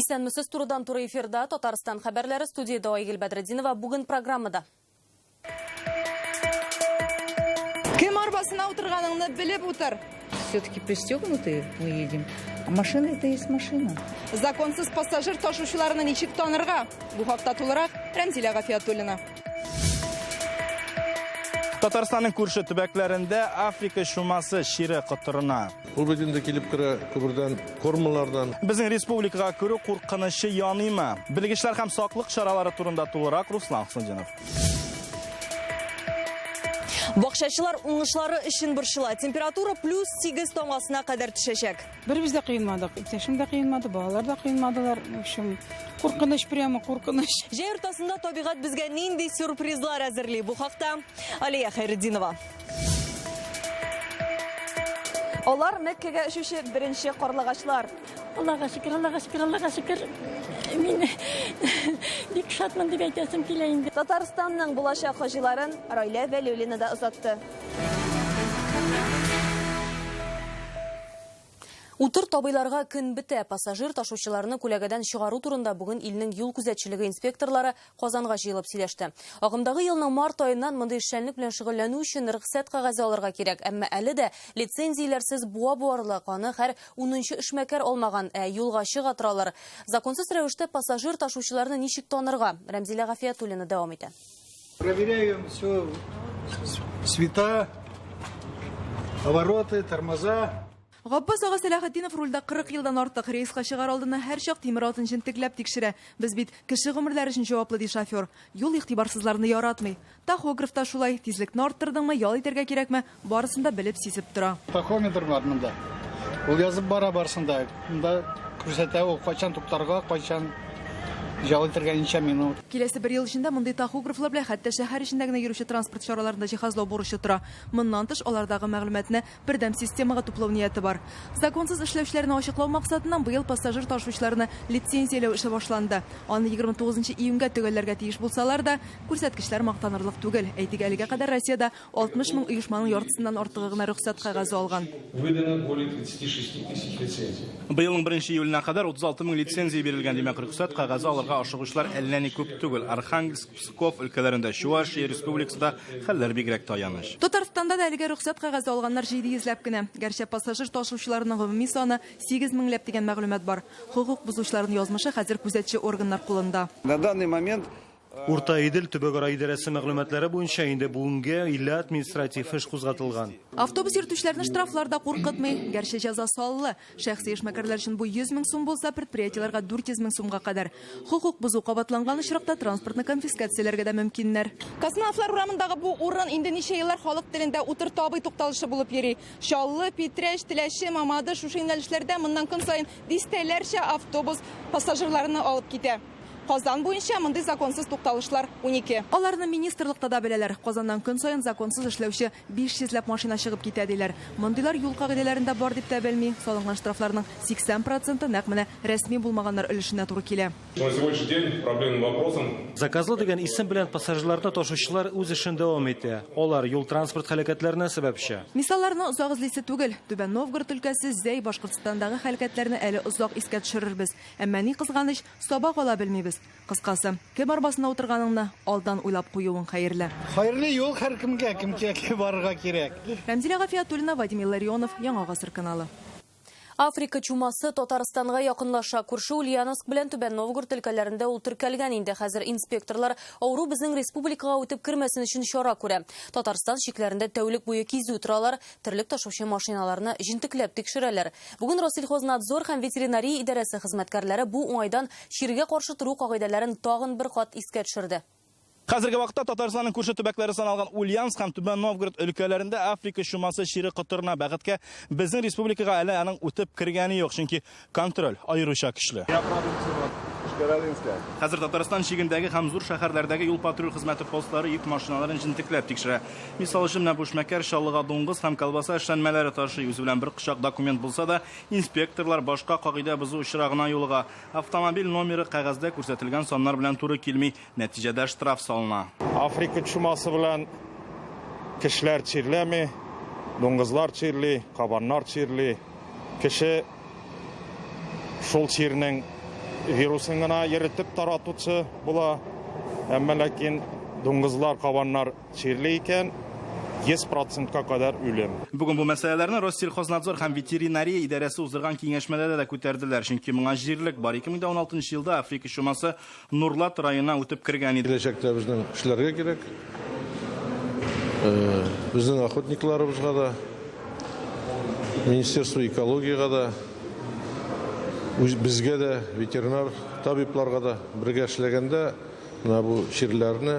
Исәнмесез, турыдан-туры эфирда Татарстан хәбәрләре, студиядә Айгөл Бәдретдинова. Бүген программада. Кем арбасына утырганыңны белеп утыр. Все-таки пристегнутые мы едем. А машина это есть машина. Законсыз пассажир ташучыларны ничек танырга? Бу хакта тулырак Рәмзилә Гафиятуллина. Татарстанның күрше төбәкләрендә Африка чумасы чире котырына. Ул бит инде килеп керә күпердән, кормалардан. Безнең республикага керү куркынычы яныймы? Белгечләр һәм саклык чаралары турында тулырак Руслан Хөснетдинов. Бакчачылар уңышлары өчен борчыла. Температура плюс 8 тамгасына кадәр төшәчәк. Беребез дә кыенмадык. Иптәшем дә кыенмады, балалар да кыенмадылар. В общем, куркыныч, прямо куркыныч. Җәй уртасында табигать безгә нинди сюрпризлар әзерли? Бу хакта Алия Хәйретдинова. Алар Мәккәгә очучы беренче карлыгачлар. Аллага шөкер, Аллага шөкер, Аллага шөкер. Мин бик шатмын дип әйтәсем килә инде. Татарстанның булачак хаҗиларын Райлә Вәлиуллина да озатты. Утыр табыйларга көн бетә. Пассажир ташучыларны күләгәдән чыгару турында бүген илнең юл күзәтчелеге инспекторлары Казанга җыелып сөйләште. Агымдагы елның март аеннан мондый эшчәнлек белән шөгыльләнү өчен рөхсәт кәгазе алырга кирәк. Әмма әле дә лицензияләрсез буа буарлык, аны һәр унынчы эшмәкәр алмаган, ә юлга чыга торалар. Законсыз рәвештә пассажир ташучыларны ничек танырга? Рәмзилә Гафиятуллина дәвам итә. Проверяем все, цвета, повороты, тормоза. Габбас ага Сәләхетдинов рульдә 40 елдан артык. Рейска чыгар алдыннан һәрчак тимер атын җентекләп тикшерә. Без бит кеше гомерләре өчен җаваплы, ди шофер. Юл игътибарсызларны яратмый. Тахограф та шулай, тизлекне арттырдыңмы, ял итәргә кирәкме, барысын да белеп-сизеп тора. Тахометр бар монда. Ул язып бара барысын да. Монда күрсәтә ул кайчан туктарга, кайчан ял итәргә, ничә минут. Киләсе бер ел эчендә мондый тахографлар белән хәтта шәһәр эчендә генә йөрүче транспорт чараларын да җиһазлау бурычы тора. Моннан тыш, алардагы мәгълүматны бердәм системага туплау нияте бар. Законсыз эшләүчеләрне ачыклау максатыннан быел пассажир ташучыларны лицензияләү эше башланды. Аны 29 июньгә төгәлләргә тиеш булсалар да, күрсәткечләр мактанырлык түгел. Әйтик, әлегә кадәр Россиядә 60 мең оешманың яртысыннан артыгы гына рөхсәт кәгазе алган. Выдано более 36 тысяч лицензий. Быелның 1 июленә кадәр 36 мең лицензия бирелгән, димәк, рөхсәт кәгазе алырга ашыгучылар әллә ни күп түгел. Архангельск, Псков өлкәләрендә, Чувашия республикасында хәлләр бигрәк тә аяныч. Татарстанда да әлегә рөхсәт кәгазе алганнар 700 ләп кенә. Гәрчә пассажир ташучыларның гомуми саны 8 меңләп дигән мәгълүмат бар. Хокук бозучыларның язмышы хәзер күзәтче органнар кулында. На данный момент Урта Идел төбәкара идарәсе мәгълүматлары буенча инде бүгенгә 50 административ эш кузгатылган. Автобус йөртүчеләрне штрафлар да куркытмый. Гәрчә җәза саллы. Шәхси эшмәкәрләр өчен бу 100 мең сум булса, предприятиеләргә 400 мең сумга кадәр. Хокук бозу кабатланган очракта транспортны конфискацияләргә дә мөмкиннәр. Космонавтлар урамындагы бу урын инде ничә еллар халык телендә Утыр Табый тукталышы булып йөри. Чаллы, Питрәч, Теләче, Мамадыш шушы юнәлешләрдә моннан көн саен дистәләрчә автобус пассажирларны алып китә. Казан буенча мондый законсыз тукталышлар 12. Аларны министрлыкта да беләләр. Казаннан көн саен законсыз эшләүче 500 ләп машина чыгып китә диләр. Мондыйлар юл кагыйдәләрендә бар дип тә белми. Салынган штрафларның 80 проценты нәкъ менә рәсми булмаганнар өлешенә туры килә. На сегодняшний день проблемным вопросом Заказлы дигән исем белән пассажирларны ташучылар үз эшен дәвам итә. Алар юл-транспорт һәлакәтләренә сәбәпче. Мисалларны озак эзлисе түгел. Түбән Новгород өлкәсе, Зәй, Башкортстандагы һәлакәтләрне әле озак искә төшерербез. Әмма ни кызганыч, сабак ала белмибез. Кыскасы, кем арбасына утырганыңны алдан уйлап куюың хәерле. Хәерле юл һәркемгә, кемгә барырга кирәк. Рәмзилә Гафиятуллина, Вадим Илларионов, Яңа Гасыр каналы. Африка чумасы Татарстанга якынлаша. Күрше Ульяновск белән Түбән Новгород өлкәләрендә ул теркәлгән инде. Хәзер инспекторлар авыру безнең республикага үтеп кермәсен өчен чара күрә. Татарстан чикләрендә тәүлек буе кизү торалар, терлек ташучы машиналарны җентекләп тикшерәләр. Бүген Россельхознадзор һәм ветеринария идарәсе хезмәткәрләре бу уңайдан чиргә каршы тору кагыйдәләрен тагын бер кат искә төшерде. Хәзерге вакытта Татарстанның күрше төбәкләре саналган Ульяновск һәм Түбән Новгород өлкәләрендә Африка чумасы чире котырына. Бәхеткә, безнең республикага әле аның үтеп кергәне юк, чөнки контроль аеруча көчле. Хәзер Татарстан чигендәге һәм зур шәһәрләрдәге юл-патруль хезмәте постлары йөк машиналарын җентекләп тикшерә. Мисал өчен, менә бу эшмәкәр Чаллыга дуңгыз һәм колбаса эшләнмәләре ташый. Үзе белән бер кочак документ булса да, инспекторлар башка кагыйдә бозу очрагына юлыга. Автомобиль номеры кәгазьдә күрсәтелгән саннар белән туры килми. Нәтиҗәдә штраф салына. Африка чумасы белән кешеләр чирләми, дуңгызлар чирли, кабаннар чирли. Кеше шул чирнең вирусын гына йөртеп таратучы була. Әмма ләкин дуңгызлар, кабаннар чирли икән, 100 процентка кадәр үлем. Бүген бу мәсьәләләрне Россельхознадзор һәм ветеринария идарәсе уздырган киңәшмәдә дә күтәрделәр, чөнки моңа җирлек бар. 2016 елда Африка чумасы Нурлат районына үтеп кергән иде. Киләчәктә безнең эшләргә кирәк. Безнең охотникларыбызга да, Министерство экологиягә дә, безгә дә, ветеринар табибларга да бергә эшләгәндә менә бу чирләрне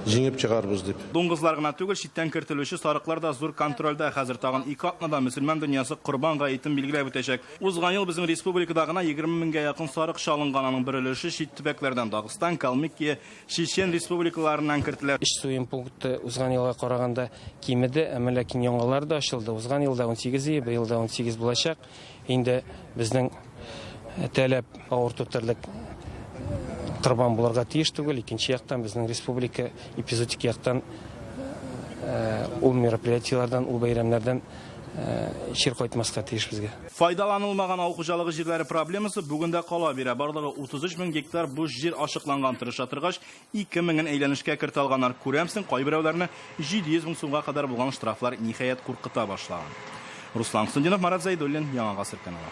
җиңеп чыгарбыз дип. Дуңгызлар гына түгел, читтән кертелүче сарыклар да зур контрольдә. Хәзер тагын 2 атнадан мөселман дөньясы Корбан гаетен билгеләп үтәчәк. Узган ел безнең республикада гына 20 меңгә якын сарык чалынган, аның бер өлеше чит төбәкләрдән Дагыстан, Калмыкия, Чечен республикаларыннан кертелә. Эш суем пункты узган елга караганда кимеде, әмма ләкин яңалар да ачылды. Узган елда 18 иде, быел да 18 булачак. Инде безнең таләп авырту терлек корбан булырга тиеш түгел. Икенче яктан безнең республика эпизоотик яктан ул мероприятиеләрдән, ул бәйрәмнәрдән чир кайтмаска тиеш безгә. Файдаланылмаган авыл хуҗалыгы җирләре проблемасы бүген дә кала бирә. Барлыгы 33 мең гектар буш җир ачыкланган, тырыша торгач 2 меңен әйләнешкә кертә алганнар. Күрәмсең, кайберәүләрне 700 мең сумга кадәр булган штрафлар ниһаять куркыта башлаган. Руслан Сундинов, Марат Зайдуллин, Яңа Гасыр каналы.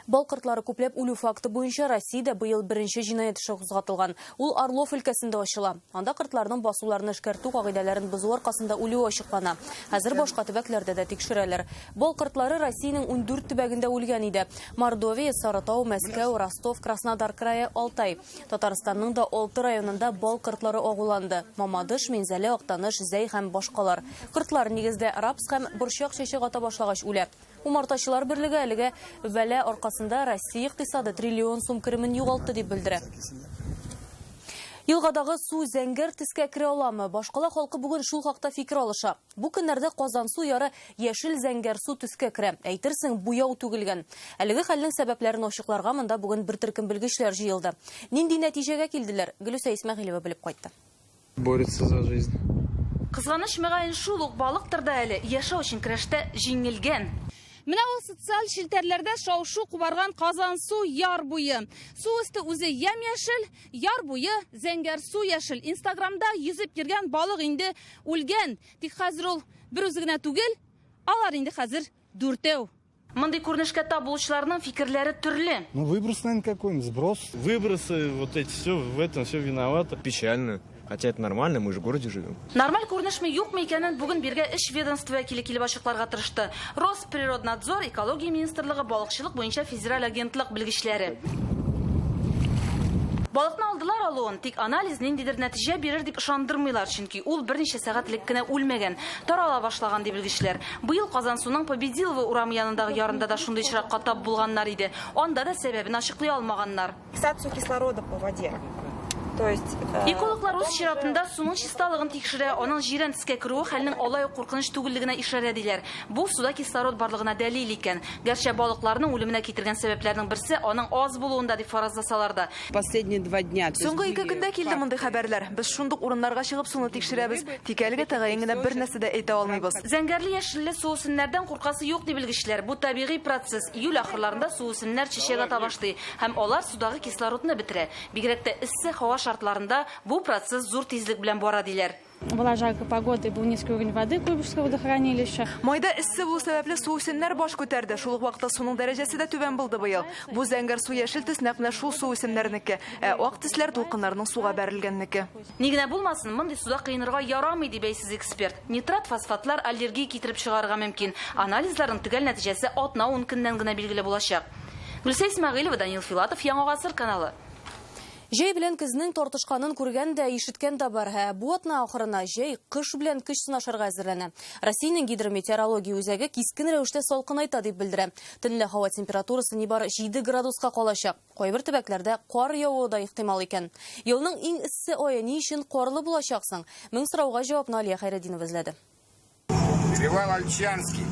Бал кортлары күпләп үлү факты буенча Россиядә быел беренче җинаять эше кузгатылган. Ул Орлов өлкәсендә ачыла. Анда кортларның басуларны эшкәртү кагыйдәләрен бозу аркасында үлүе ачыклана. Хәзер башка төбәкләрдә дә тикшерәләр. Бал кортлары Россиянең 14 төбәгендә үлгән иде. Мордовия, Сарытау, Мәскәү, Ростов, Краснодар крае, Алтай. Татарстанның да 6 районында бал кортлары агуланды. Мамадыш, Минзәлә, Актаныш, Зәй һәм башкалар. Кортлар нигездә рапс һәм борчак чәчәк ата башлагач үлә. Умартачылар берлеге әлегә бәла аркасында Россия икътисады триллион сум керемен югалтты дип белдерә. Елгадагы су зәңгәр төскә керә аламы? Башкала халкы бүген шул хакта фикер алыша. Бу көннәрдә Казан су яры яшел зәңгәр су төскә керә. Әйтерсең, буяу түгелгән. Әлеге хәлнең сәбәпләрен ачыкларга монда бүген бер төркем белгечләр җыелды. Нинди нәтиҗәгә килделәр? Гөлүсә Исмәгыйлева белеп кайтты. Борется за жизнь. Кызганыч, мөгаен, шул ук балыктыр да әле яшәү өчен көрәштә җиңелгән. Менә ул социаль челтәрләрдә шау-шу кубарган Казан су яр буе. Су өсте үзе ямь-яшел, яр буе зәңгәр су яшел. Инстаграмда йөзеп йөргән балык инде үлгән. Тик хәзер ул бер үзе генә түгел, алар инде хәзер дүртәү. Мондый күренешкә тап булучыларның фикерләре төрле. Ну, выброс, наверное, какой-нибудь, сброс. Выбросы, вот эти все, в этом все виновато. Печально. Хотя это нормально, мы же в городе живем. Нормаль күренешме юкмы икәнен бүген биргә эш ведомство вәкиле килеп ачыкларга тырышты. Росприроднадзор, экология министрлыгы, балыкчылык буенча федераль агентлык белгечләре. Балыкны алдылар алуын, тик анализ ниндидер нәтиҗә бирер дип ышандырмыйлар, чөнки ул берничә сәгать элек кенә үлмәгән, тарала башлаган ди белгечләр. Быел Казансуның Победилово урамы янындагы ярында да шундый очракка тап булганнар иде. Анда да сәбәбен ачыклый алмаганнар. Фиксацию кислорода по воде. То есть Экологлар үз чиратында суның чисталыгын тикшерә, аның җирән төскә керүе хәлнең алай ук куркыныч түгеллегенә ишарә диләр. Бу суда кислород барлыгына дәлил икән. Гәрчә балыкларның үлеменә китергән сәбәпләрнең берсе аның аз булуында дип фаразласалар да. Последние 2 дня, то есть Соңгы ике были көндә килде факты. мондый хәбәрләр. Без шундук урыннарга чыгып суны тикшерәбез. Тик әлегә тәгаен генә бер нәрсә дә әйтә алмыйбыз. Зәңгәрле яшелле суүсемнәрдән куркасы юк ди белгечләр. Бу табигый процесс. Июль ахырларында суүсемнәр чәчәк ата башлый һәм алар судагы кислородны бетерә. Бигрәк тә эссе һава шартларында бу процесс зур тизлек белән бара диләр. Была жаркая погода и был низкий уровень воды Куйбышевского водохранилища. Майда эссе булу сәбәпле суүсемнәр баш күтәрде. Шул ук вакытта суның дәрәҗәсе дә түбән булды быел. Бу зәңгәр су яшел төс нәкъ менә шул суүсемнәрнеке, ә ак төсләр дулкыннарның суга бәрелгәннеке. Ни генә булмасын, мондый суда кыенырга ярамый ди бәйсез эксперт. Нитрат, фосфатлар аллергия китереп чыгарырга мөмкин. Анализларның төгәл нәтиҗәсе атна ун көннән генә билгеле булачак. Гөлсә Исмәгыйлева, Данил Филатов, Яңа Гасыр каналы. Җәй белән көзнең тартышканын күргән дә, ишеткән дә бар. Ә бу атна ахырына җәй кыш белән көч сынашырга әзерләнә. Россиянең гидрометеорология үзәге кискен рәвештә салкынайта дип белдерә. Төнлә һава температурасы нибары 7 градуска калачак. Кайбер төбәкләрдә кар явуы да ихтимал икән. Елның иң эссе ае ни өчен карлы булачак соң? Мең сорауга җавапны Алия Хәйретдинова эзләде. Перевал Ольчанский.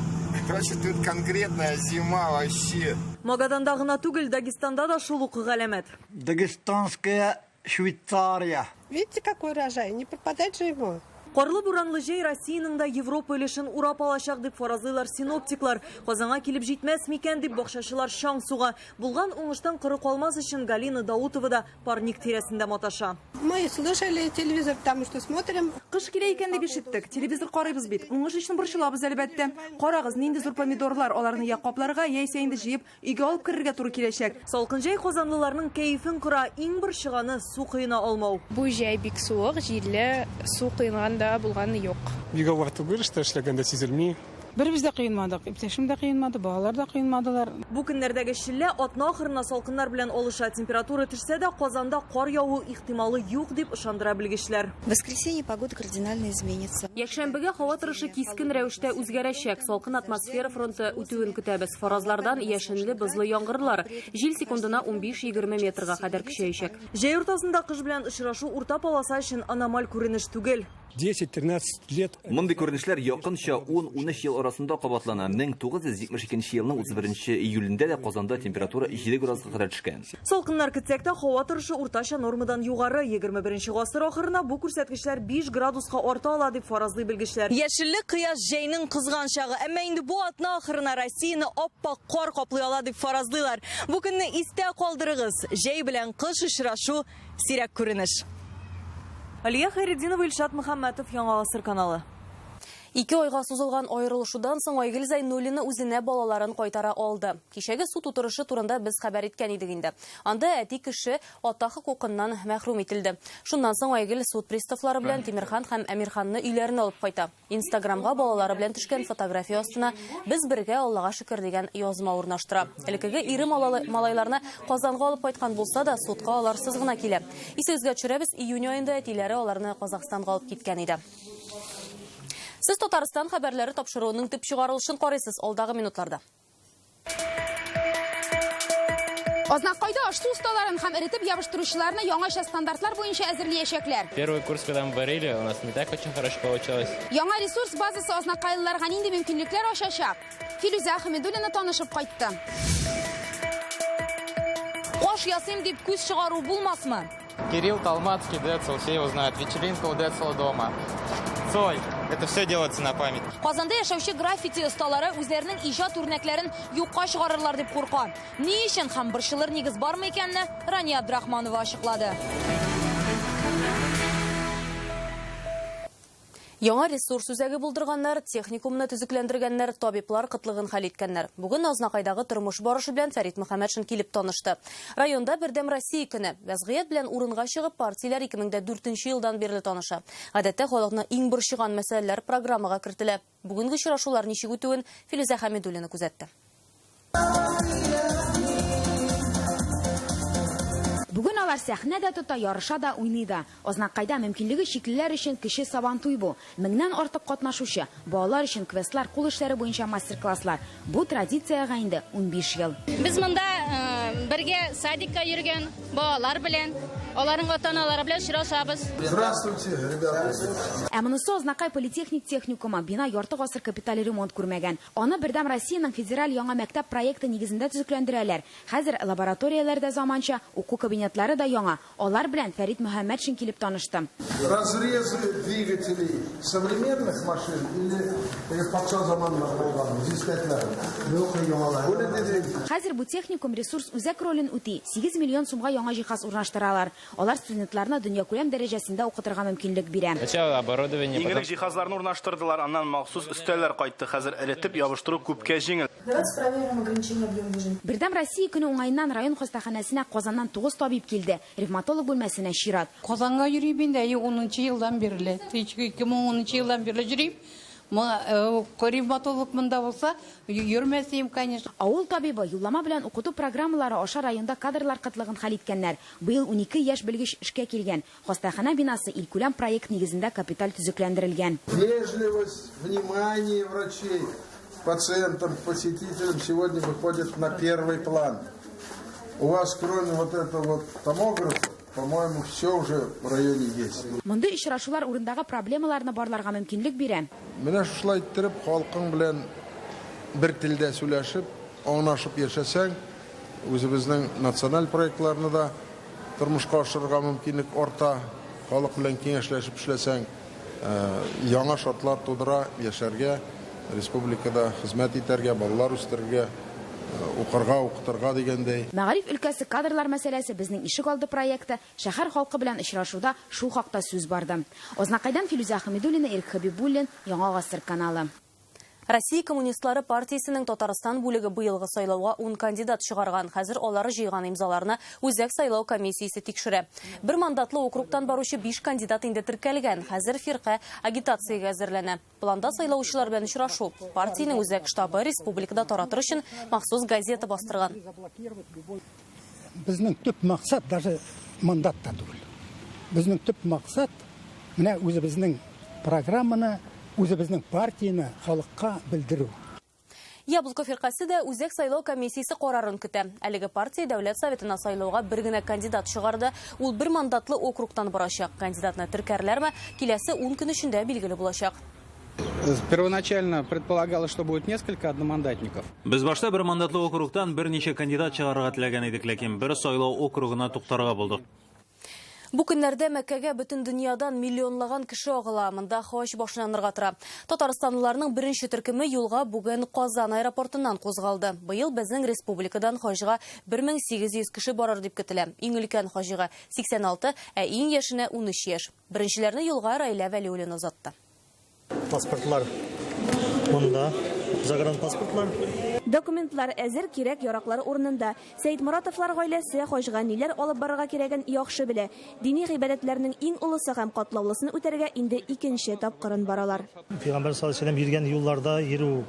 Короче, тут конкретная зима вообще. Магаданда гына түгел, Дагестанда да шул ук галәмәт. Дагестанская Швейцария. Видите, какой урожай? Не пропадать же ему. Карлы-буранлы җәй Россиянең дә Европа өлешен урап алачак, дип фаразлыйлар синоптиклар. Казанга килеп җитмәс микән, дип бакчачылар чаң суга. Булган уңыштан коры калмас өчен Галина Даутова да парник тирәсендә маташа. Мы слышали телевизор, потому что смотрим. Кыш килә икән дип ишеттек. Телевизор карыйбыз бит. Уңыш өчен борчылабыз, әлбәттә. Карагыз, нинди зур помидорлар, аларны я капларга, яисә инде җыеп Өйгә алып керергә туры киләчәк. Салкын җәй казанлыларның кәефен кыра, иң борчыганы, су коена алмау. Бу җәй бик суык, җилле, су коенган да булганы юк. Бик авыр түгел, эштә эшләгәндә сизелми. Беребез дә коенмадык, иптәшем дә коенмады, балалар да коенмадылар. Бу көннәрдәге челлә атна ахырына салкыннар белән алыша. Температура төшсә дә, Казанда кар яву ихтималы юк, дип ышандыра белгечләр. В воскресенье погода кардинально изменится. Якшәмбегә һава торышы кискен рәвештә үзгәрәчәк. Салкын атмосфера фронты үтүен көтәбез. Фаразлардан яшенле, бозлы яңгырлар. Җил секундына 15-20 метрга кадәр көчәячәк. Җәй уртасында кыш белән очрашу урта полоса өчен аномаль күренеш түгел. 10-13 лет. Мондый күренешләр якынча 10-13 ел арасында кабатлана. 1972 елның 31 июлендә дә Казанда температура 7 градуска кадәр төшкән. Салкыннар көтсәк тә, һава торышы уртача нормадан югары. 21 гасыр ахырына бу күрсәткечләр 5 градуска арта ала, дип фаразлый белгечләр. Яшеллек, кояш, җәйнең кызган чагы. Әмма инде бу атна ахырына Россияне ап-ак кар каплый ала, дип фаразлыйлар. Бу көнне истә калдырыгыз, җәй белән кыш очрашу сирәк күренеш. Алия Хәйретдинова, Илшат Мөхәммәтов, Яңа Гасыр каналы. Ике айга сузылган аерылышудан соң Айгөл Зәйнуллина үзенә балаларын кайтара алды. Кичәге суд утырышы турында без хәбәр иткән идек инде. Анда әти кеше ата хокукыннан мәхрүм ителде. Шуннан соң Айгөл суд приставлары белән Тимерхан һәм Әмирханны өйләренә алып кайта. Инстаграмга балалары белән төшкән фотография астына Без бергә, Аллага шөкер дигән язма урнаштыра. Элеккеге ире малайларны Казанга алып кайткан булса да, судка аларсыз гына килә. Исегезгә төшерәбез, июнь аенда әтиләре аларны Казахстанга алып киткән иде. Сез Татарстан хәбәрләре тапшыруының төп чыгарылышын карыйсыз алдагы минутларда. Азнакайда аш-су осталарын һәм эретеп ябыштыручыларны яңача стандартлар буенча әзерлиячәкләр. Первый курс, когда мы варили, у нас не так очень хорошо получалось. Яңа ресурс базасы азнакайлыларга нинди мөмкинлекләр ачачак? Филүзә Хәмидуллина танышып кайтты. Каш ясыйм дип күз чыгару булмасмы? Кирилл Толмацкий, Децл, все его знают. Вечеринка у Децла дома. Цой, это все делается на память. Казанда яшәүче граффити осталары үзләренең иҗат үрнәкләрен юкка чыгарырлар дип курка. Ни өчен һәм борчылыр нигез бармы икәнне Рания Абдрахманова ачыклады. Яңа ресурс үзәге булдырганнар, техникумны төзекләндергәннәр, табиблар кытлыгын хәл иткәннәр. Бүген Азнакайдагы тормыш барышы белән Фәрит Мөхәммәтшин килеп танышты. Районда Бердәм Россия көне. Вәзгыять белән урынга чыгып, партияләр 2004 елдан бирле таныша. Гадәттә, халыкны иң борчыган мәсьәләләр программага кертелә. Бүгенге очрашулар ничек үтүен Филүзә Хәмидуллина күзәтте. Бүген алар сәхнә дә тота, ярыша да, уйный да. Азнакайда мөмкинлеге чиклеләр өчен кече Сабантуй бу. Меңнән артык катнашучы. Балалар өчен квестлар, кул эшләре буенча мастер-класслар. Бу традициягә инде 15 ел. Без монда э, бергә садикка йөргән балалар белән, аларның ата-аналары белән очрашабыз. Здравствуйте, ребята. Ә монысы Азнакай политехник техникумы. Бина ярты гасыр капиталь ремонт күрмәгән. Аны Бердәм Россиянең федераль яңа мәктәп проекты нигезендә төзекләндерәләр. Хәзер лабораторияләр дә заманча, уку кабинетлары да яңа. Алар белән Фәрит Мөхәммәтшин килеп танышты. Разрезы двигателей современных машин или теге патша заманында булган дискәтләр? Юк, яңалары. Хәзер бу техникум ресурс үзәк ролен үти, 8 миллион сумга яңа җиһаз урнаштыралар. Алар студентларны дөньякүләм дәрәҗәсендә укытырга мөмкинлек бирә. Сначала оборудование, Иң потом элек җиһазларны урнаштырдылар, аннан махсус өстәлләр кайтты. Хәзер эретеп ябыштыру күпкә җиңел. Давайте проверим ограничение объем движения. Бердәм Россия көне уңаеннан район хастаханәсенә Казаннан 9 табиб килде. Ревматолог бүлмәсенә чират. Казанга йөрим инде, әйе, унынчы елдан бирле. 2010 елдан бирле йөрим. Ревматолог монда булса, йөрмәс идем, конечно. Авыл табибы, юллама белән укыту программалары аша районда кадрлар кытлыгын хәл иткәннәр. Быел 12 яшь белгеч эшкә килгән. Хастаханә бинасы илкүләм проект нигезендә капиталь төзекләндерелгән. Вежливость, внимание врачей к пациентам, к посетителям сегодня выходит на первый план. У вас кроме вот этого вот томографа, по-моему, все уже в районе есть. Мондый очрашулар урындагы проблемаларны барларга мөмкинлек бирә. Менә шушылай иттереп, халкың белән бер телдә сөйләшеп, аңлашып яшәсәң, үзебезнең националь проектларны да тормышка ашырырга мөмкинлек арта, халык белән киңәшләшеп эшләсәң. Яңа шартлар тудыра, яшәргә, республикада хезмәт итәргә, балалар үстерергә, укырга, укытырга дигәндәй. Мәгариф өлкәсе кадрлар мәсьәләсе безнең ишек алды проекты, шәһәр халкы белән очрашуда шул хакта сүз барды. Азнакайдан Филүзә Хәмидуллина, Ирек Хәбибуллин, Яңа гасыр каналы. Россия коммунистлары партиясенең Татарстан бүлеге быелгы сайлауга ун кандидат чыгарган. Хәзер алар җыйган имзаларны Үзәк сайлау комиссиясе тикшерә. Бер мандатлы округтан баручы биш кандидат инде теркәлгән. Хәзер фирка агитациягә әзерләнә. Планда сайлаучылар белән очрашу. Партиянең үзәк штабы республикада таратыр өчен махсус газета бастырган. Безнең төп максат даже мандат та түгел. Безнең төп максат менә үзебезнең программаны, үзебезнең партияне халыкка белдерү. Яблоко фиркасе дә Үзәк сайлау комиссиясе карарын көтә. Әлеге партия Дәүләт Советына сайлауга бер генә кандидат чыгарды. Ул бер мандатлы округтан барачак. Кандидатны теркәрләрме, киләсе ун көн эчендә билгеле булачак. Первоначально предполагалось, что будет несколько одномандатников. Без башта бер мандатлы округтан берничә кандидат чыгарырга теләгән идек, ләкин бер сайлау округына туктарга булдык. Бу көннәрдә Мәккәгә бөтен дөньядан миллионлаган кеше агыла. Монда хаҗ башланырга тора. Татарстанлыларның беренче төркеме юлга бүген Казан аэропортыннан кузгалды. Быел безнең республикадан хаҗга 1800 кеше барыр дип көтелә. Иң өлкән хаҗига 86, ә иң яшенә 13 яшь. Беренчеләрне юлга Раилә Вәлиуллина озатты. Паспортлар монда, загранпаспортлар. Документлар әзер, кирәк-яраклар урынында. Сәетморатовлар гаиләсе хаҗга ниләр алып барырга кирәген яхшы белә. Дини гыйбадәтләрнең иң олысы һәм катлаулысын үтәргә инде икенче тапкырын баралар. Пәйгамбәр саллаллаһу алейһи ва сәлләм йөргән юлларда йөрү,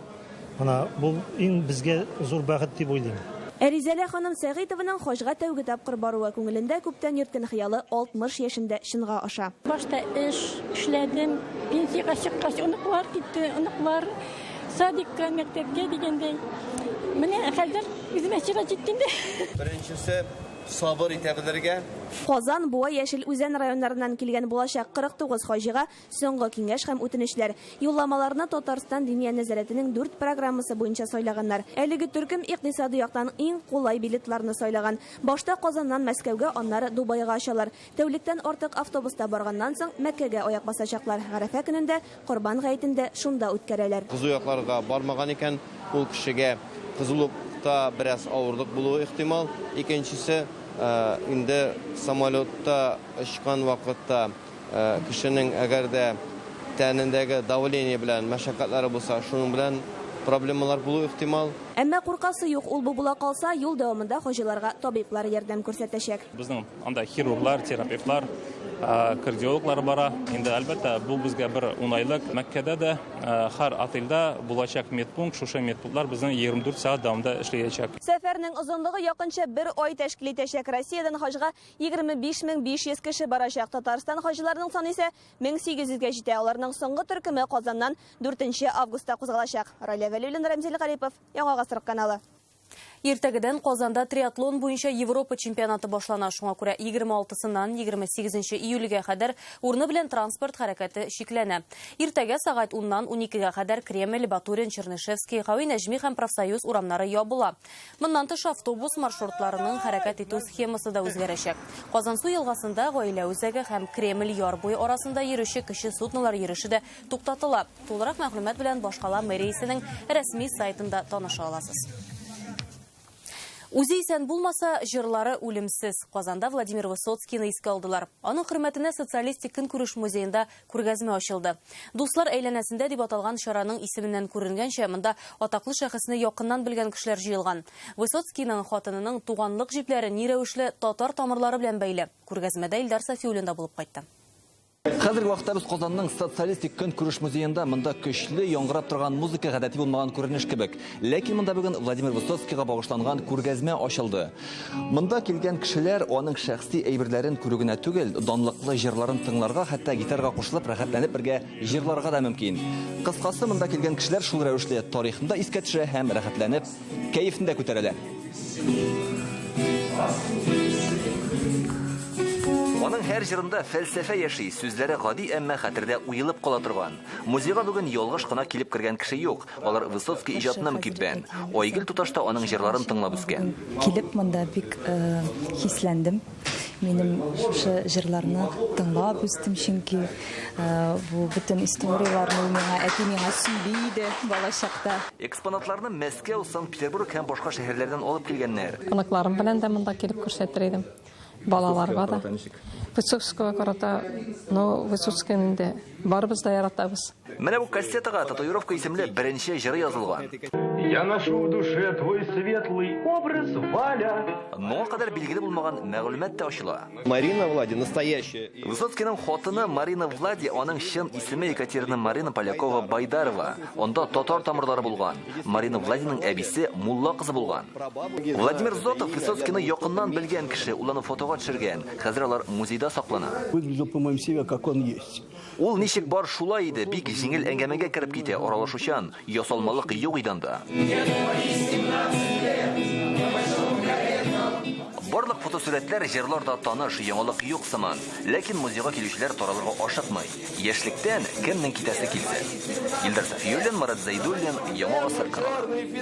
менә бу иң безгә зур бәхет дип уйлыйм. Ә Ризәлә ханым Сәгыйтованың хаҗга тәүге тапкыр баруы, күңелендә күптән йөрткән хыялы 60 яшендә чынга аша. Башта эш эшләдем, пенсиягә чыккач оныклар китте, оныклар садикка, мәктәпкә дигәндәй. Менә хәзер үземә чират җитте инде. Беренчесе, сабыр итә белергә. Казан, Буа, Яшел Үзән районнарыннан килгән булачак 49 хаҗига Соңгы киңәш һәм үтенечләр. Юлламаларны Татарстан Диния нәзарәтенең дүрт программасы буенча сайлаганнар. Әлеге төркем икътисади яктан иң кулай билетларны сайлаган. Башта Казаннан Мәскәүгә, аннары Дубайга очалар. Тәүлектән артык автобуста барганнан соң, Мәккәгә аяк басачаклар. Гарәфә көнен дә, Корбан гаетен дә шунда үткәрәләр. Кызу якларга бармаган икән, ул кешегә кызулыкта бераз авырлык булуы ихтимал. Икенчесе, инде самолетта очкан вакытта Кешенең әгәр дә тәнендәге давление белән мәшәкатьләре булса, шуның белән проблемалар булу ихтимал. Әмма куркасы юк, ул-бу була калса, юл дәвамында хаҗиларга табиблар ярдәм күрсәтәчәк. Безнең анда хирурглар, терапевтлар, кардиологлар бара. Инде, әлбәттә, бу безгә бер уңайлык. Мәккәдә дә һәр отельдә булачак медпункт, шушы медпунктлар безнең 24 сәгать дәвамында эшләячәк. Сәфәрнең озынлыгы якынча бер ай тәшкил итәчәк. Россиядән хаҗга 25500 кеше барачак. Татарстан хаҗиларының саны исә 1800 гә җитә. Аларның соңгы төркеме Казаннан 4 августта кузгалачак. Райлә Вәлиуллина, Рәмзил Гарипов, Яңа Гасыр каналы. Иртәгедән Казанда триатлон буенча Европа чемпионаты башлана. Шуңа күрә 26-сыннан 28 июльгә кадәр урыны белән транспорт хәрәкәте чикләнә. Иртәгә сәгать уннан уникегә кадәр Кремль, Батурин, Чернышевский, Гави Нәҗми һәм Профсоюз урамнары ябыла. Моннан тыш, автобус маршрутларының хәрәкәт итү схемасы да үзгәрәчәк. Казансу елгасында Гаилә үзәге һәм Кремль яр буе арасында йөрүче кече суднолар йөреше дә туктатыла. Тулырак мәгълүмат белән башкала мэриясенең рәсми сайтында таныша аласыз. Үзе исән булмаса, җырлары үлемсез. Казанда Владимир Высоцкийны искә алдылар. Аның хөрмәтенә Социалистик көнкүреш музеенда Күргәзмә ачылды. Дуслар әйләнәсендә дип аталган чараның исеменнән күренгәнчә, монда атаклы шәхесне якыннан белгән кешеләр җыелган. Высоцкийның хатынының туганлык җепләре ни рәвешле татар тамырлары белән бәйле? Күргәзмәдә Илдар Сафиуллин да булып кайтты. Хәзерге вакытта без Казанның социалистик көнкүреш музеенда. Монда көчле яңгырап торган музыка гадәти булмаган күренеш кебек. Ләкин монда бүген Владимир Высоцкийга багышланган күргәзмә ачылды. Монда килгән кешеләр аның шәхси әйберләрен күрү генә түгел, данлыклы җырларын тыңларга, хәтта гитарага кушылып, рәхәтләнеп бергә җырларга да мөмкин. Кыскасы, монда килгән кешеләр шул рәвешле тарихны да искә төшерә һәм рәхәтләнеп кәефне дә күтәрәләр. Аның һәр җырында фәлсәфә яши, сүзләре гади, әмма хәтердә уелып кала торган. Музейга бүген ялгыш кына килеп кергән кеше юк. Алар Высоцкий иҗатына мөкиббән. Айгөл туташ та аның җырларын тыңлап үскән. Килеп монда бик хисләндем. Минем шушы җырларны тыңлап үстем, чөнки бу бөтен историяләрне ул миңа, әти миңа сөйли иде балачакта. Экспонатларны Мәскәү, Санкт-Петербург һәм башка шәһәрләрдән алып килгәннәр. Оныкларым белән дә монда килеп күрсәтер идем. Балаларга да. Высоцкого карата, ну, Высоцкийны инде барыбыз да яратабыз. Менә бу кассетага Татуировка исемле беренче җыры язылган. Я ношу в душе твой светлый образ, Валя. Моңа кадәр билгеле булмаган мәгълүмат та ачыла. Марина Влади настоящая. Высоцкийның хатыны Марина Влади, аның чын исеме Екатерина Марина Полякова Байдарова. Анда татар тамырлары булган. Марина Владиның әбисе мулла кызы булган. Владимир Зотов Высоцкийны якыннан белгән кеше, ул аны фотога төшергән. Хәзер алар музейда саклана. Выглядел, по-моему, себя, как он есть. Ул ничек бар шулай иде, бик җиңел әңгәмәгә кереп китә, аралашучан, ясалмалык юк иде анда. Барлык фотосурәтләр, җырлар да таныш, яңалык юк сыман. Ләкин музейга килүчеләр таралырга ашыкмый. Яшьлектән кемнең китәсе килсен. Илдар Сафиуллин, Марат Зәйдуллин, Яңа гасыр каналы.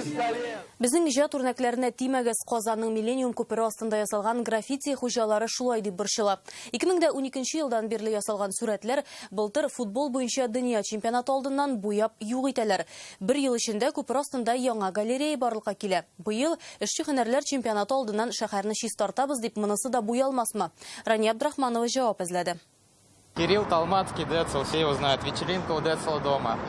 Безнең иҗат үрнәкләренә тимәгез, Казанның Миллениум күпере астында ясалган граффити хуҗалары шулай дип борчыла. 2012 елдан бирле ясалган сурәтләр былтыр футбол буенча дөнья чемпионаты алдыннан буяп юк итәләр. Бер ел эчендә күпер астында яңа галерея барлыкка килә. Быел эшче һөнәрләр чемпионаты алдыннан шәһәрне чистартабыз дип монысы да буялмасмы? Рания Абдрахманова җавап эзләде. Кирилл Толмацкий, Децл, все его знают. Вечеринка у Децла дома.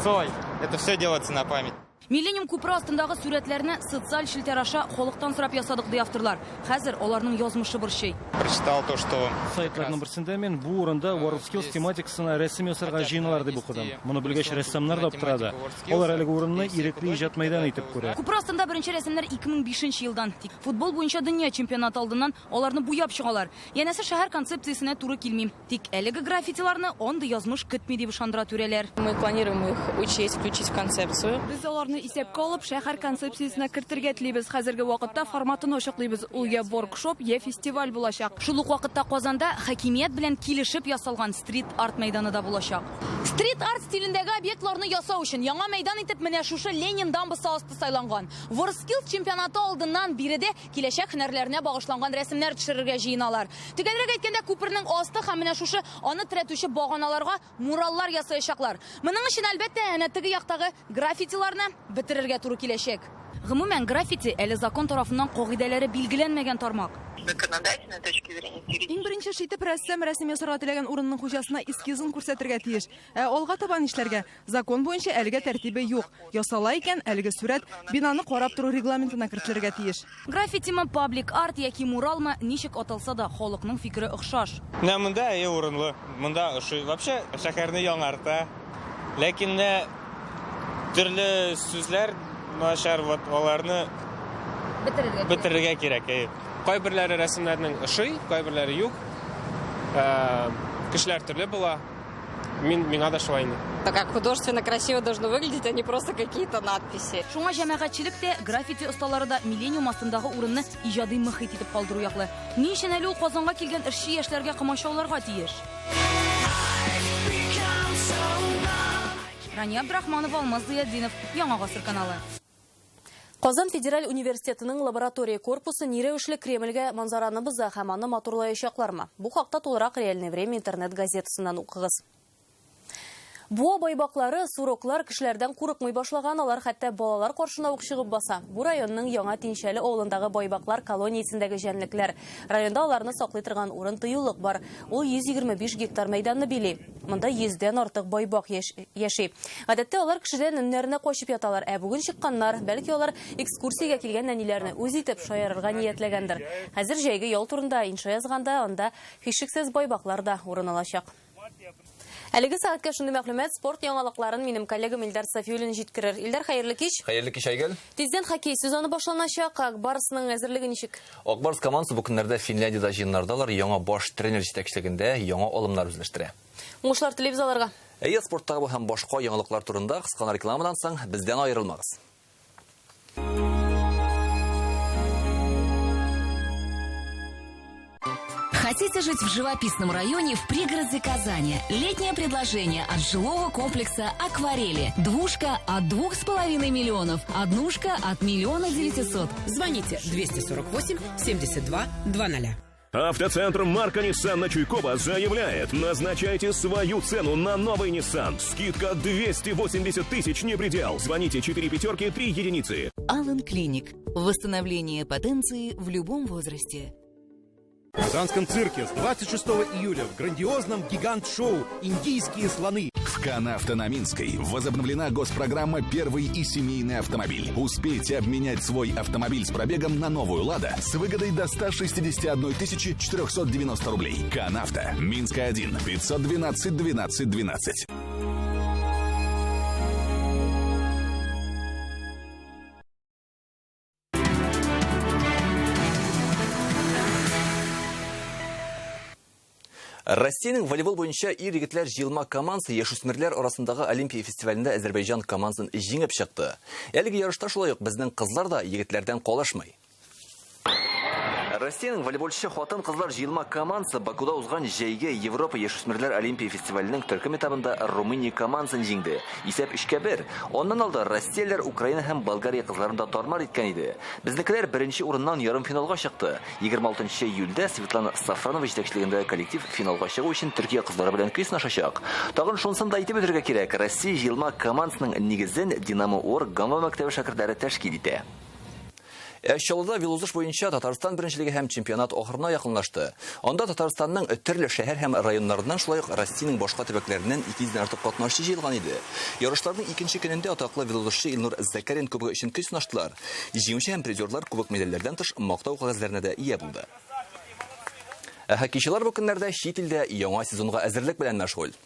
Цой, это все делается на память. Миллениум күпере астындагы сурәтләрне социаль челтәр аша халыктан сорап ясадык, ди авторлар. Хәзер аларның язмышы борчый. Прочитал то, что Сайтларның берсендә мин бу урында WorldSkills тематикасына рәсем ясарга җыеналар дип укыдым. Моны белгәч, рәссамнар да аптырады. Алар әлеге урынны ирекле иҗат мәйданы итеп күрә. Күпер астында беренче рәсемнәр 2005 елдан. Тик футбол буенча дөнья чемпионаты алдыннан аларны буяп чыгалар. Янәсе шәһәр концепциясенә туры килми. Тик әлеге граффитиларны андый язмыш көтми дип ышандыра түрәләр. Мы планируем их учесть, включить в концепцию. Без аларны исәпкә алып, шәһәр концепциясенә кертергә телибез. Хәзерге вакытта форматын ачыклыйбыз. Ул я воркшоп, я фестиваль булачак. Шул ук вакытта Казанда хакимият белән килешеп ясалган стрит-арт мәйданы да булачак. Стрит-арт стилендәге объектларны ясау өчен яңа мәйдан итеп менә шушы Ленин дамбасы асты сайланган. WorldSkills чемпионаты алдыннан биредә киләчәк һөнәрләренә багышланган рәсемнәр төшерергә җыеналар. Төгәлрәк әйткәндә, күпернең асты һәм менә шушы аны терәтүче баганаларга мураллар ясаячаклар. Моның өчен, әлбәттә, әнә теге яктагы граффитиларны бетерергә туры киләчәк. Гомумән, граффити әле закон тарафыннан кагыйдәләре билгеләнмәгән тармак. Законодательной точки зрения. Иң беренче эш итеп рәссам рәсем ясарга теләгән урынның хуҗасына эскизын күрсәтергә тиеш. Ә алга таба нишләргә? Закон буенча әлегә тәртибе юк. Ясала икән, әлеге сурәт бинаны карап тору регламентына кертелергә тиеш. Граффитимы, паблик-арт яки муралмы, ничек аталса да, халыкның фикере охшаш. Менә монда әйе урынлы. Монда ошый. Вообще шәһәрне яңарта. Ләкин дә төрле сүзләр начар, вот аларны бетерергә, бетерергә кирәк. Әйе. Кайберләре рәсемнәрнең ошый, кайберләре юк. Кешеләр төрле була. Мин миңа да шулай инде. Как художественно красиво должно выглядеть, а не просто какие-то надписи. Шуңа җәмәгатьчелек тә, граффити осталары да Миллениум астындагы урынны иҗади мохит итеп калдыру яклы. Ни өчен әле ул Казанга килгән эшче яшьләргә комачауларга тиеш? Рания Абдрахманова, Алмаз Зыятдинов, Яңа гасыр каналы. Казан федераль университетының лаборатория корпусы ни рәвешле Кремльгә манзараны боза һәм аны матурлаячаклармы? Бу хакта тулырак Реальное время интернет газетасыннан укыгыз. Буа байбаклары, суроклар кешеләрдән курыкмый башлаган, алар хәтта балалар каршына ук чыгып баса. Бу районның Яңа Тинчәле авылындагы байбаклар колониясендәге җәнлекләр. Районда аларны саклый торган урын тыюлык бар. Ул 125 гектар мәйданны били. Монда 100дән артык байбак яши. Гадәттә алар кешедән өннәренә качып яталар. Ә бүген чыкканнар, бәлки алар экскурсиягә килгән нәниләрне үз итеп шаярырга ниятләгәндер. Хәзер җәйге ял турында инша язганда анда һичшиксез байбаклар да урын алачак. Әлеге сәгатькә шундый мәгълүмат, спорт яңалыкларын минем коллегам Илдар Сафиуллин җиткерер. Илдар, хәерле кич. Хәерле кич, Айгөл. Тиздән хоккей сезоны башланачак. Ак Барсның әзерлеге ничек? Ак Барс командасы бу көннәрдә Финляндиядә җыеннардалар, яңа баш тренер җитәкчелегендә яңа алымнар үзләштерә. Уңышлар телибез аларга. Әйе, спорттагы бу һәм башка яңалыклар турында кыска рекламадан соң бездән аерылмагыз. Хотите жить в живописном районе в пригороде Казани? Летнее предложение от жилого комплекса «Акварели». Двушка от 2,5 миллионов, однушка от 1 900 000. Звоните 248 72 00. Автоцентр Марка Nissan на Чуйкова заявляет: назначайте свою цену на новый Nissan. Скидка 280 тысяч не предел. Звоните 4 пятерки 3 единицы. Алан Клиник. Восстановление потенции в любом возрасте. В Казанском цирке с 26 июля в грандиозном гигант-шоу «Индийские слоны». В Канавто на Минской возобновлена госпрограмма «Первый и семейный автомобиль». Успейте обменять свой автомобиль с пробегом на новую «Лада» с выгодой до 161 490 рублей. Канавто. Минская 1. 512 12 12. Россиянең волейбол буенча ир-егетләр җыелма командасы яшүсмерләр арасындагы Олимпия фестивалендә Азербайҗан командасын җиңеп чыкты. Әлеге ярышта шулай ук безнең кызлар да егетләрдән калышмый. Россиянең волейболчы хатын-кызлар җыелма командасы Бакуда узган җәйге Европа яшүсмерләр Олимпия фестиваленең төркем этабында Румыния командасын җиңде. Исәп 3-1. Аннан алда россиялеләр Украина һәм Болгария кызларын да тармар иткән иде. Безнекеләр беренче урыннан ярымфиналга чыкты. 26 июльдә Светлана Сафронова җитәкчелегендәге коллектив финалга чыгу өчен Төркия кызлары белән көч сынашачак. Тагын шунысын да әйтеп үтәргә кирәк, Россия җыелма командасының нигезен Динамо Ор Гамма мәктәбе шәкертләре тәшкил итә. Ә Чаллыда велоузыш буенча Татарстан беренчелеге һәм чемпионат ахырына якынлашты. Анда Татарстанның төрле шәһәр һәм районнарыннан, шулай ук Россиянең башка төбәкләреннән 200 дән артык катнашчы җыелган иде. Ярышларның икенче көнендә атаклы велоузышчы Илнур Закарин кубогы өчен көч сынаштылар. Җиңүче һәм призерлар кубок медальләрдән тыш мактау кәгазьләренә дә ия булды. Ә хоккейчылар бу көннәрдә чит илдә яңа сезонга әзерлек белән мәшгуль.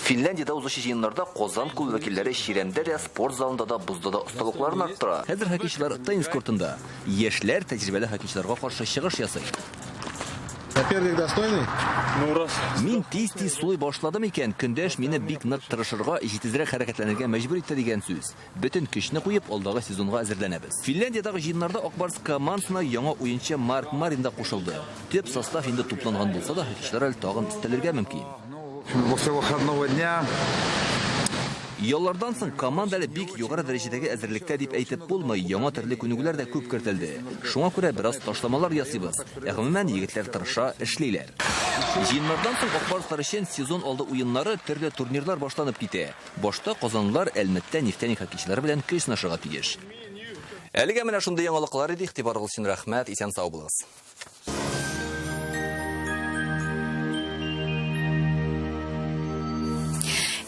Финляндиядә узучы җыеннарда Казан клубы вәкилләре чирәмдә дә, спорт залында да, бозда да осталыкларын арттыра. Хәзер хоккейчылар теннис кортында. Яшьләр тәҗрибәле хоккейчыларга каршы чыгыш ясый. Соперник достойный? Ну, раз. Мин тиз-тиз сулый башладым икән, көндәш мине бик нык тырышырга, җитезрәк хәрәкәтләнергә мәҗбүр итте дигән сүз. Бөтен көчне куеп, алдагы сезонга әзерләнәбез. Финляндиядәге җыеннарда Ак Барс командасына яңа уенчы Марк Марин да кушылды. Төп состав инде тупланган булса да, хоккейчылар әле тагын өстәлергә мөмкин. После выходного дня Яллардан соң команда әле бик югары дәрәҗәдәге әзерлектә дип әйтеп булмый, яңа төрле күнегүләр дә күп кертелде. Шуңа күрә бераз ташламалар ясыйбыз. Ә гомумән, егетләр тырыша, эшлиләр. Җыеннардан соң Ак Барслар өчен сезон алды уеннары, төрле турнирлар башланып китә. Башта казанлылар Әлмәттә Нефтяник хоккейчылары белән көч сынашырга тиеш. Әлегә менә шундый яңалыклар иде. Игътибарыгыз өчен рәхмәт. Исән-сау булыгыз.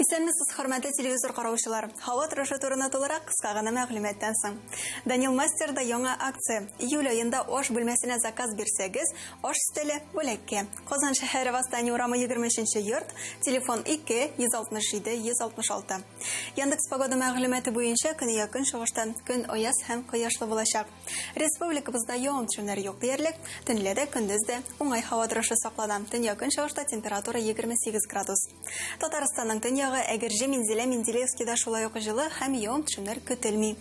Исәнмесез, хөрмәтле телевизор караучылар. Һава торышы турында тулырак кыска гына мәгълүматтан соң. Данил Мастерда яңа акция. Июль аенда аш бүлмәсенә заказ бирсәгез, аш өстәле бүләккә. Казан шәһәре Восстание урамы 23 йорт, телефон 2 167 166. Яндекс Погода мәгълүматы буенча көньяк көнчыгыштан көн аяз һәм кояшлы булачак. Республикабызда явым-төшемнәр юк диярлек, төнлә дә, көндез дә уңай һава торышы саклана. Төньяк-көнчыгышта температура 28 градус. Татарстанның төньягы Әгерҗе, Минзәлә, Менделеевскида шулай ук җылы һәм явым-төшемнәр көтелми.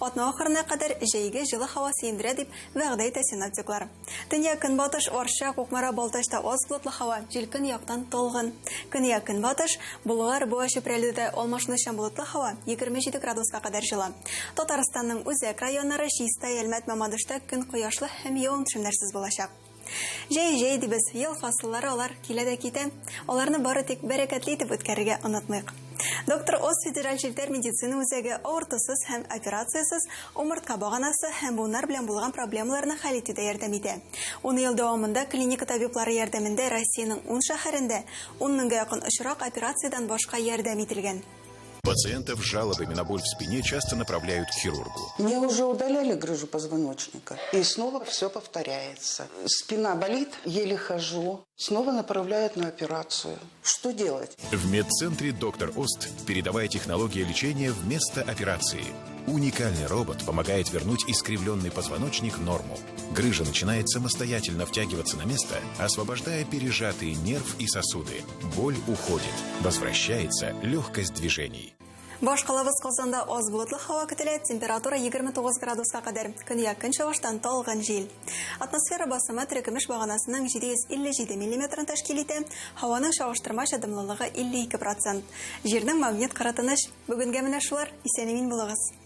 Атна ахырына кадәр җәйге җылы һава сөендерә дип вәгъдә итә синоптиклар. Төньяк-көнбатыш, Арча, Кукмара, Балтачта аз болытлы һава, җил көньяктан талгын. Көньяк-көнбатыш, Болгар, Буа, Чүпрәледә алмашынучан болытлы һава, 27 градуска кадәр җылы. Татарстанның үзәк районнары Чистай, Әлмәт, Мамадышта көн кояшлы һәм явым-төшемнәрсез булачак. Җәй җәй дибез, ел фасыллары алар килә дә китә. Аларны бары тик бәрәкәтле итеп үткәрергә онытмыйк. Доктор Оз федераль челтәр медицина үзәге авыртусыз һәм операциясез умыртка баганасы һәм буыннар белән булган проблемаларны хәл итүдә ярдәм итә. Ун ел дәвамында клиника табиблары ярдәмендә Россиянең ун шәһәрендә ун меңгә якын очрак операциядән башка ярдәм ителгән. Пациентов с жалобами на боль в спине часто направляют к хирургу. Мне уже удаляли грыжу позвоночника, и снова все повторяется. Спина болит, еле хожу. Снова направляют на операцию. Что делать? В медцентре «Доктор Ост» передовая технология лечения вместо операции. Уникальный робот помогает вернуть искривленный позвоночник в норму. Грыжа начинает самостоятельно втягиваться на место, освобождая пережатые нерв и сосуды. Боль уходит. Возвращается легкость движений. Башкалабыз Казанда аз болытлы һава көтелә, температура 29 градуска кадәр. Көньяк-көнчыгыштан талгын җил. Атмосфера басымы терекөмеш баганасының 757 миллиметрын тәшкил итә, һаваның чагыштырмача дымлылыгы 52 процент. Җирнең магнит кыры тыныч. Бүгенгә менә шулар. Исән-имин булыгыз.